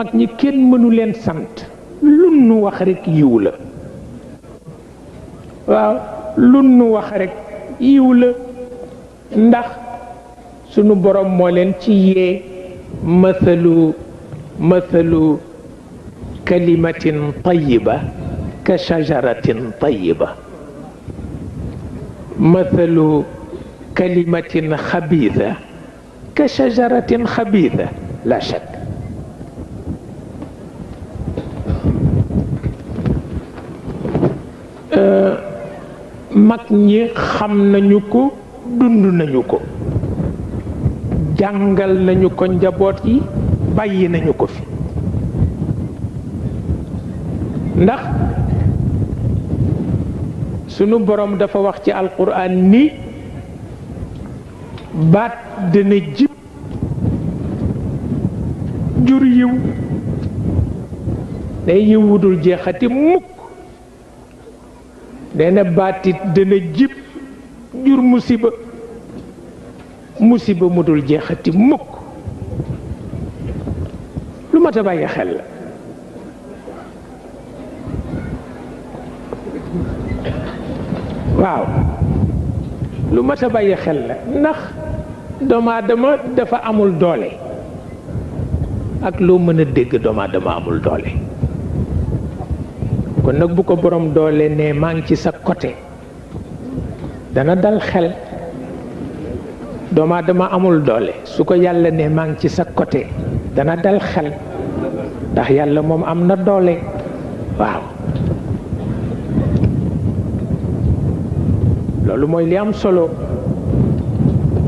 mag ñi kenn mënu leen sant lu nu wax rekk yiw la waaw lu nu wax rekk yiw la ndax sunu borom moo leen ci yee mathalu kalimatin tayyiba ka shajaratin tayyiba mathalu kalimatin xabiisa ka shajaratin xabiisa la shak mag ñi xam nañu ko dund nañu ko jàngal nañu ko njaboot yi bàyyi nañu ko fi ndax sunu borom dafa wax ci alquran ni baat dana jib jur yiw day yiw wudul jeexati mukk dana baatit dana jib jur musiba musiba mu dul jeexati mukk lu mat a bàyyi xel la waaw lu mat a bàyyi xel la ndax doomu aadama dafa amul doole ak loo mën a dégg doomu aadama amul doole kon nag bu ko borom doole ne maa ngi ci sa côté dana dal xel doomu aadama amul doole su ko yàlla ne maa ngi ci sa côté dana dal xel ndax yàlla moom am na doole waaw loolu mooy li am solo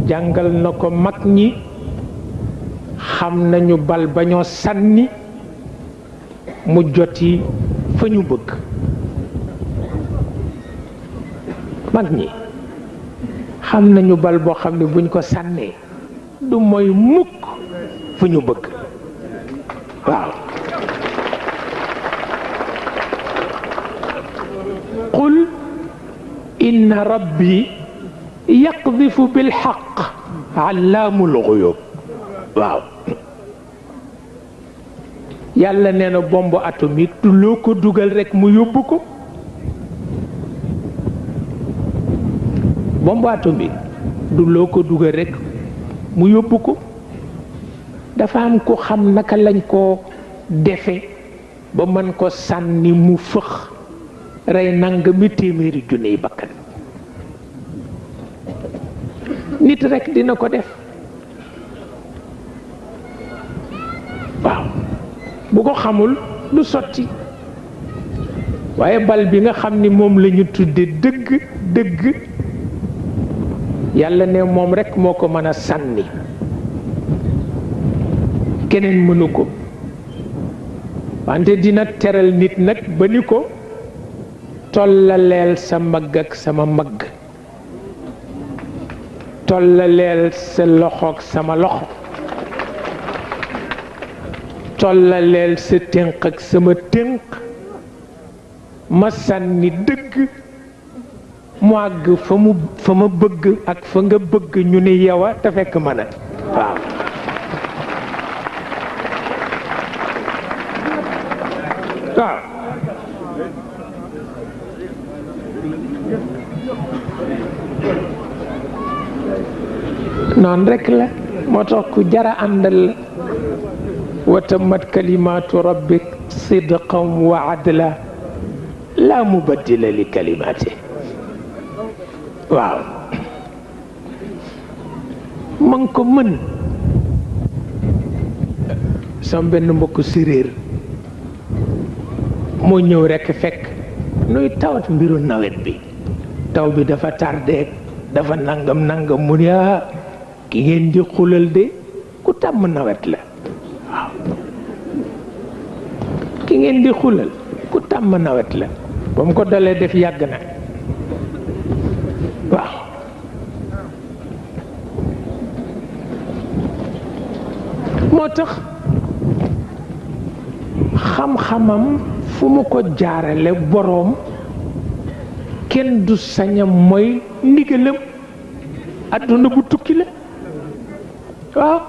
jàngal na ko mag ñi xam nañu bal ba ñoo sànni mu joti fa ñu bëgg mag ñi xam nañu bal boo xam ne buñ ko sànnee du mooy mukk fu ñu bëgg waaw qul inna rabbi yaqdifu bilxaq allaamul xuyub waaw yàlla nee na bombe atomique du loo ko dugal rekk mu yóbbu ko bombe atomique du loo ko dugal rekk mu yóbbu ko dafa am ko xam naka lañ ko defe ba mën ko sànni mu fëx rey nangami téeméeri junniy bakkan nit rekk dina ko def waaw bu ko xamul du sotti waaye bal bi nga xam ni moom lañu tudde dëgg dëgg yàlla ne moom rekk moo ko mën a sànni keneen mënu ko wante dina teral nit nag ba ni ko tollaleel sa mbagg ak sama mbagg tollaleel sa loxo ak sama loxo tollaleel sa tënk ak sama tënk ma sànni dëgg mu àgg fa ma bëgg ak fa nga bëgg ñu ni yow a te fekk mën a waaw waaw noonu rekk la moo tax ku jara àndal la wa tammat kalimaatu rabbik sidqan wa adla laa mubaddila li kalimaati waaw ma ngi ko mën sama benn mbokk séréer moo ñëw rekk fekk nuy tawat mbiru nawet bi taw bi dafa tardé dafa nangam mu ne ki ngeen di xulal de ku tàmm nawet la waaw ki ngeen di xulal ku tàmm nawet la ba mu ko dalee def yàgg na waaw moo tax xam-xamam fu mu ko jaarale boroom kenn du sañam mooy ndigalam àdduna bu tukki la waaw